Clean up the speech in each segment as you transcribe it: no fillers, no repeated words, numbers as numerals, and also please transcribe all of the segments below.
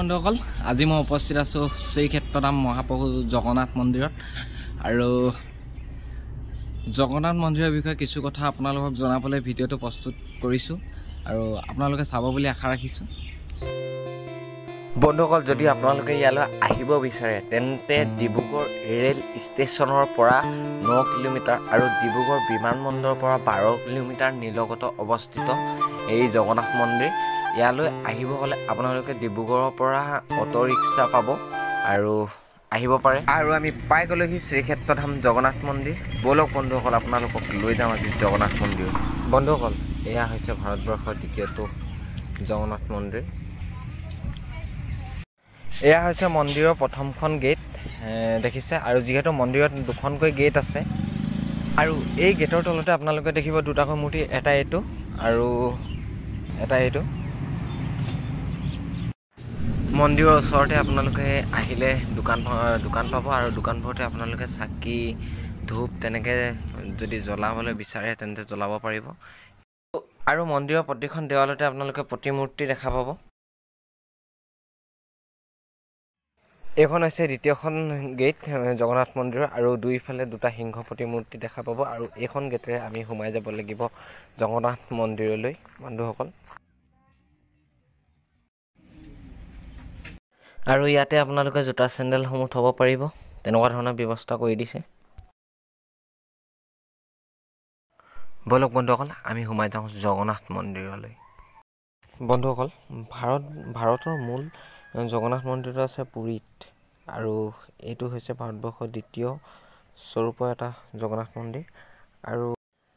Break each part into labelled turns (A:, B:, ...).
A: বন্ধুসকল, আজি মই উপস্থিত আছোঁ শ্ৰীক্ষেত্ৰধাম মহাপ্ৰভু জগন্নাথ মন্দিৰত আৰু জগন্নাথ মন্দিৰৰ বিষয়ে কিছু কথা আপোনালোকক জনাবলৈ ভিডিঅ'টো প্ৰস্তুত কৰিছোঁ আৰু আপোনালোকে চাব বুলি আশা ৰাখিছোঁ। বন্ধুসকল, যদি আপোনালোকে ইয়ালৈ আহিব বিচাৰে তেন্তে ডিব্ৰুগড় ৰেল ষ্টেচনৰ পৰা 9 কিলোমিটাৰ আৰু ডিব্ৰুগড় বিমানবন্দৰৰ পৰা 12 কিলোমিটাৰ নিলগত অৱস্থিত এই জগন্নাথ মন্দিৰ। ইয়ালৈ আহিব হ'লে আপোনালোকে ডিব্ৰুগড়ৰ পৰা অটো ৰিক্সা পাব আৰু আহিব পাৰে। আৰু আমি পাই গ'লোহি শ্ৰীক্ষেত্ৰধাম জগন্নাথ মন্দিৰ। ব'লক বন্ধুসকল, আপোনালোকক লৈ যাওঁ আজি জগন্নাথ মন্দিৰ। বন্ধুসকল, এয়া হৈছে ভাৰতবৰ্ষৰ দ্বিতীয়টো জগন্নাথ মন্দিৰ। এয়া হৈছে মন্দিৰৰ প্ৰথমখন গেট দেখিছে। আৰু যিহেতু মন্দিৰত দুখনকৈ গেট আছে আৰু এই গেটৰ তলতে আপোনালোকে দেখিব দুটাকৈ মূৰ্তি, এটা এইটো আৰু এটা এইটো। মন্দিৰৰ ওচৰতে আপোনালোকে আহিলে দোকান পাব আৰু দোকানবোৰতে আপোনালোকে চাকি ধূপ তেনেকৈ যদি জ্বলাবলৈ বিচাৰে তেন্তে জ্বলাব পাৰিব। আৰু মন্দিৰৰ প্ৰতিখন দেৱালতে আপোনালোকে প্ৰতিমূৰ্তি দেখা পাব। এইখন হৈছে দ্বিতীয়খন গেট জগন্নাথ মন্দিৰৰ আৰু দুইফালে দুটা সিংহ প্ৰতিমূৰ্তি দেখা পাব। আৰু এইখন গেটেৰে আমি সোমাই যাব লাগিব জগন্নাথ মন্দিৰলৈ বন্ধুসকল। আৰু ইয়াতে আপোনালোকে জোতা চেণ্ডেলসমূহ থ'ব পাৰিব, তেনেকুৱা ধৰণৰ ব্যৱস্থা কৰি দিছে। ব'লক বন্ধুসকল, আমি সোমাই যাওঁ জগন্নাথ মন্দিৰলৈ। বন্ধুসকল, ভাৰতৰ মূল জগন্নাথ মন্দিৰটো আছে পুৰীত আৰু এইটো হৈছে ভাৰতবৰ্ষৰ দ্বিতীয় স্বৰূপৰ এটা জগন্নাথ মন্দিৰ। আৰু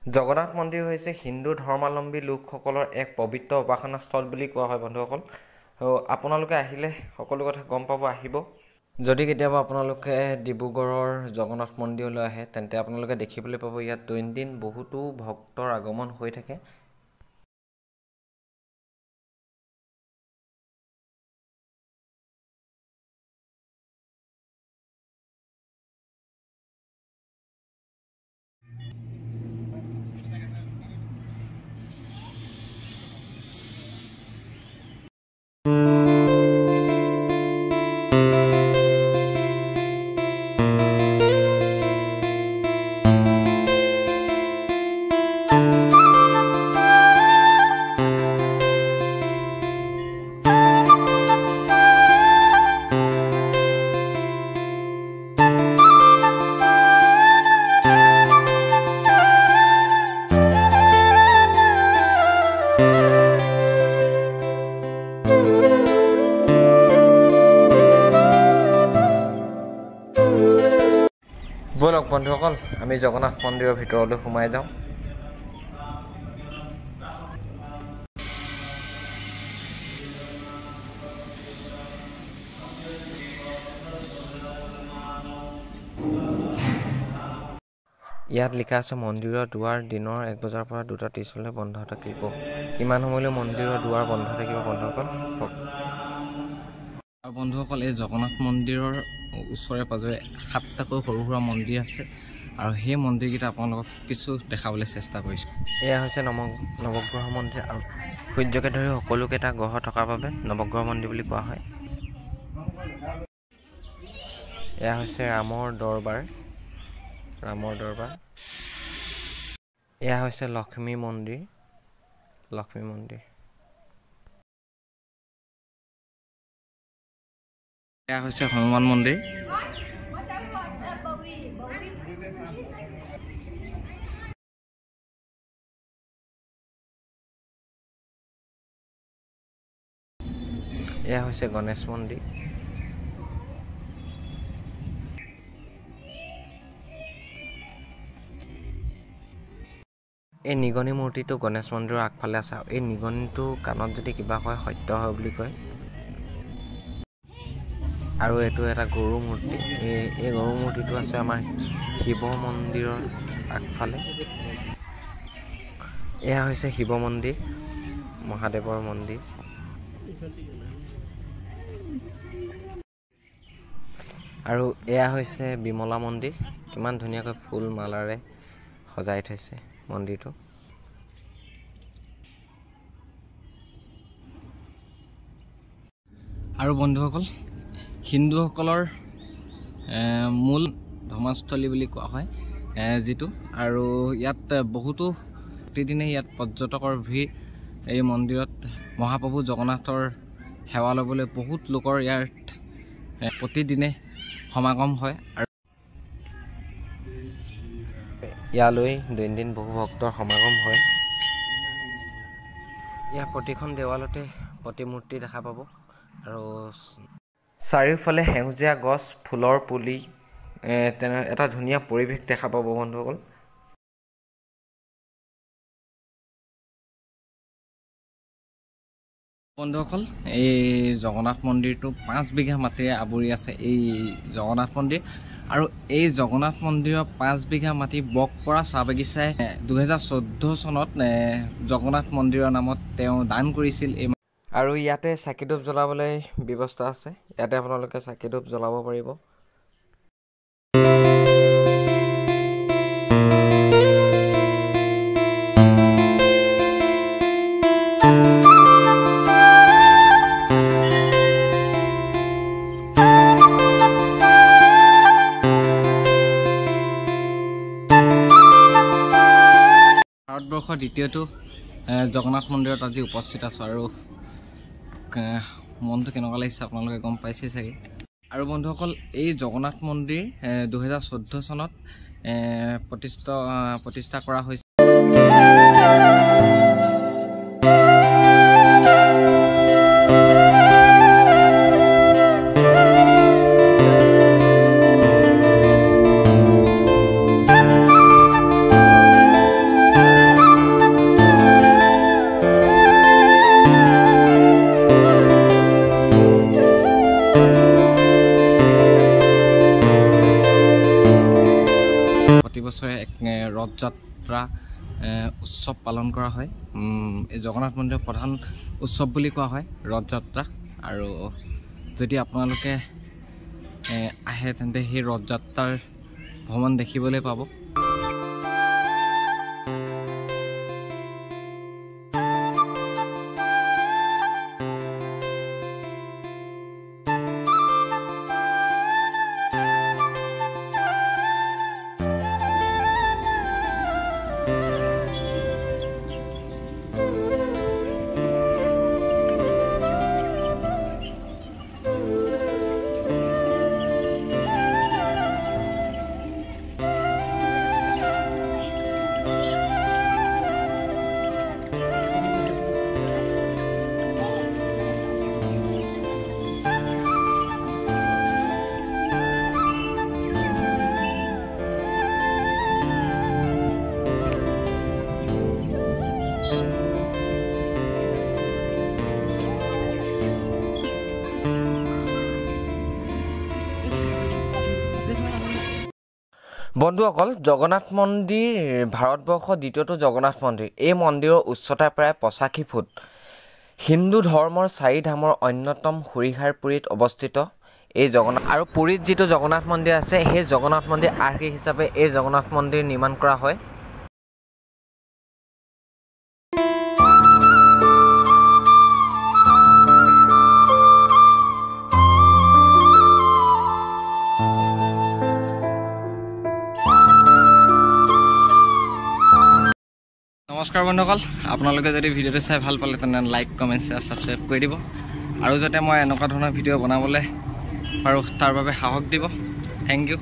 A: জগন্নাথ মন্দিৰ হৈছে হিন্দু ধৰ্মাৱলম্বী লোকসকলৰ এক পবিত্ৰ উপাসনা স্থল বুলি কোৱা হয়। বন্ধুসকল, আপোনালোকে আহিলে সকলো কথা গম পাব, আহিব। যদি কেতিয়াবা আপোনালোকে ডিব্ৰুগড়ৰ জগন্নাথ মন্দিৰলৈ আহে তেন্তে আপোনালোকে দেখিবলৈ পাব ইয়াত দৈনন্দিন বহুতো ভক্তৰ আগমন হৈ থাকে। ব'লক বন্ধুসকল, আমি জগন্নাথ মন্দিৰৰ ভিতৰলৈ সোমাই যাওঁ। ইয়াত লিখা আছে মন্দিৰৰ দুৱাৰ দিনৰ 1 বজাৰ পৰা 2:30 বন্ধ থাকিব। ইমান সময়লৈ মন্দিৰৰ দুৱাৰ বন্ধ থাকিব বন্ধুসকল। আৰু বন্ধুসকল, এই জগন্নাথ মন্দিৰৰ ওচৰে পাজৰে 7টাকৈ সৰু সুৰা মন্দিৰ আছে আৰু সেই মন্দিৰকেইটা আপোনালোকক কিছু দেখাবলৈ চেষ্টা কৰিছোঁ। এয়া হৈছে নৱগ্ৰহ মন্দিৰ আৰু সূৰ্যকে ধৰি সকলোকেইটা গ্ৰহ থকাৰ বাবে নৱগ্ৰহ মন্দিৰ বুলি কোৱা হয়। এয়া হৈছে ৰামৰ দৰবাৰ, ৰামৰ দৰবাৰ। এয়া হৈছে লক্ষ্মী মন্দিৰ, লক্ষ্মী মন্দিৰ। এয়া হৈছে হনুমান মন্দিৰ। এয়া হৈছে গণেশ মন্দিৰ। এই নিগনি মূৰ্তিটো গণেশ মন্দিৰৰ আগফালে আছে। এই নিগনিটো কাণত যদি কিবা কয় সত্য হয় বুলি কয়। আৰু এইটো এটা গৰু মূৰ্তি। এই গৰু মূৰ্তিটো আছে আমাৰ শিৱ মন্দিৰৰ আগফালে। এয়া হৈছে শিৱ মন্দিৰ, মহাদেৱৰ মন্দিৰ। আৰু এয়া হৈছে বিমলা মন্দিৰ। কিমান ধুনীয়াকৈ ফুল মালাৰে সজাই থৈছে মন্দিৰটো। আৰু বন্ধুসকল, হিন্দুসকলৰ মূল ধৰ্মস্থলী বুলি কোৱা হয় যিটো। আৰু ইয়াত বহুতো প্ৰতিদিনে ইয়াত পৰ্যটকৰ ভিৰ। এই মন্দিৰত মহাপ্ৰভু জগন্নাথৰ সেৱা ল'বলৈ বহুত লোকৰ ইয়াত প্ৰতিদিনে সমাগম হয়। আৰু ইয়ালৈ দৈনন্দিন বহু ভক্তৰ সমাগম হয়। ইয়াৰ প্ৰতিখন দেৱালতে প্ৰতিমূৰ্তি দেখা পাব। আৰু চাৰিওফালে সেউজীয়া গছ, ফুলৰ পুলি, তেনে এটা ধুনীয়া পৰিৱেশ দেখা পাব বন্ধুসকল। বন্ধুসকল, এই জগন্নাথ মন্দিৰটো 5 বিঘা মাটিৰে আৱৰি আছে এই জগন্নাথ মন্দিৰ। আৰু এই জগন্নাথ মন্দিৰৰ 5 বিঘা মাটি বকপৰা চাহ বাগিচাই 2014 চনত জগন্নাথ মন্দিৰৰ নামত তেওঁ দান কৰিছিল। এই আৰু ইয়াতে চাকি ধূপ জ্বলাবলৈ ব্যৱস্থা আছে, ইয়াতে আপোনালোকে চাকি ধূপ জ্বলাব পাৰিব। ভাৰতবৰ্ষৰ দ্বিতীয়টো জগন্নাথ মন্দিৰত আজি উপস্থিত আছোঁ আৰু মনটো কেনেকুৱা লাগিছে আপোনালোকে গম পাইছেই চাগে। আৰু বন্ধুসকল, এই জগন্নাথ মন্দিৰ 2014 চনত প্ৰতিষ্ঠা কৰা হৈছে। প্ৰতিবছৰে এক ৰথযাত্ৰা উৎসৱ পালন কৰা হয়। এই জগন্নাথ মন্দিৰৰ প্ৰধান উৎসৱ বুলি কোৱা হয় ৰথযাত্ৰা। আৰু যদি আপোনালোকে আহে তেন্তে সেই ৰথযাত্ৰাৰ ভ্ৰমণ দেখিবলৈ পাব। বন্ধুসকল, জগন্নাথ মন্দিৰ ভাৰতবৰ্ষৰ দ্বিতীয়টো জগন্নাথ মন্দিৰ। এই মন্দিৰৰ উচ্চতা প্ৰায় 85 ফুট। হিন্দু ধৰ্মৰ চাৰি ধামৰ অন্যতম হৰিহাৰ পুৰীত অৱস্থিত এই জগন্নাথ। আৰু পুৰীত যিটো জগন্নাথ মন্দিৰ আছে, সেই জগন্নাথ মন্দিৰ আৰ্হি হিচাপে এই জগন্নাথ মন্দিৰ নিৰ্মাণ কৰা হয়। নমস্কাৰ বন্ধুসকল, আপোনালোকে যদি ভিডিঅ'টো চাই ভাল পালে তেনে লাইক, কমেণ্ট, শ্বেয়াৰ, ছাবস্ক্ৰাইব কৰি দিব। আৰু যাতে মই এনেকুৱা ধৰণৰ ভিডিঅ' বনাবলৈ পাৰোঁ তাৰ বাবে সাহস দিব। Thank you.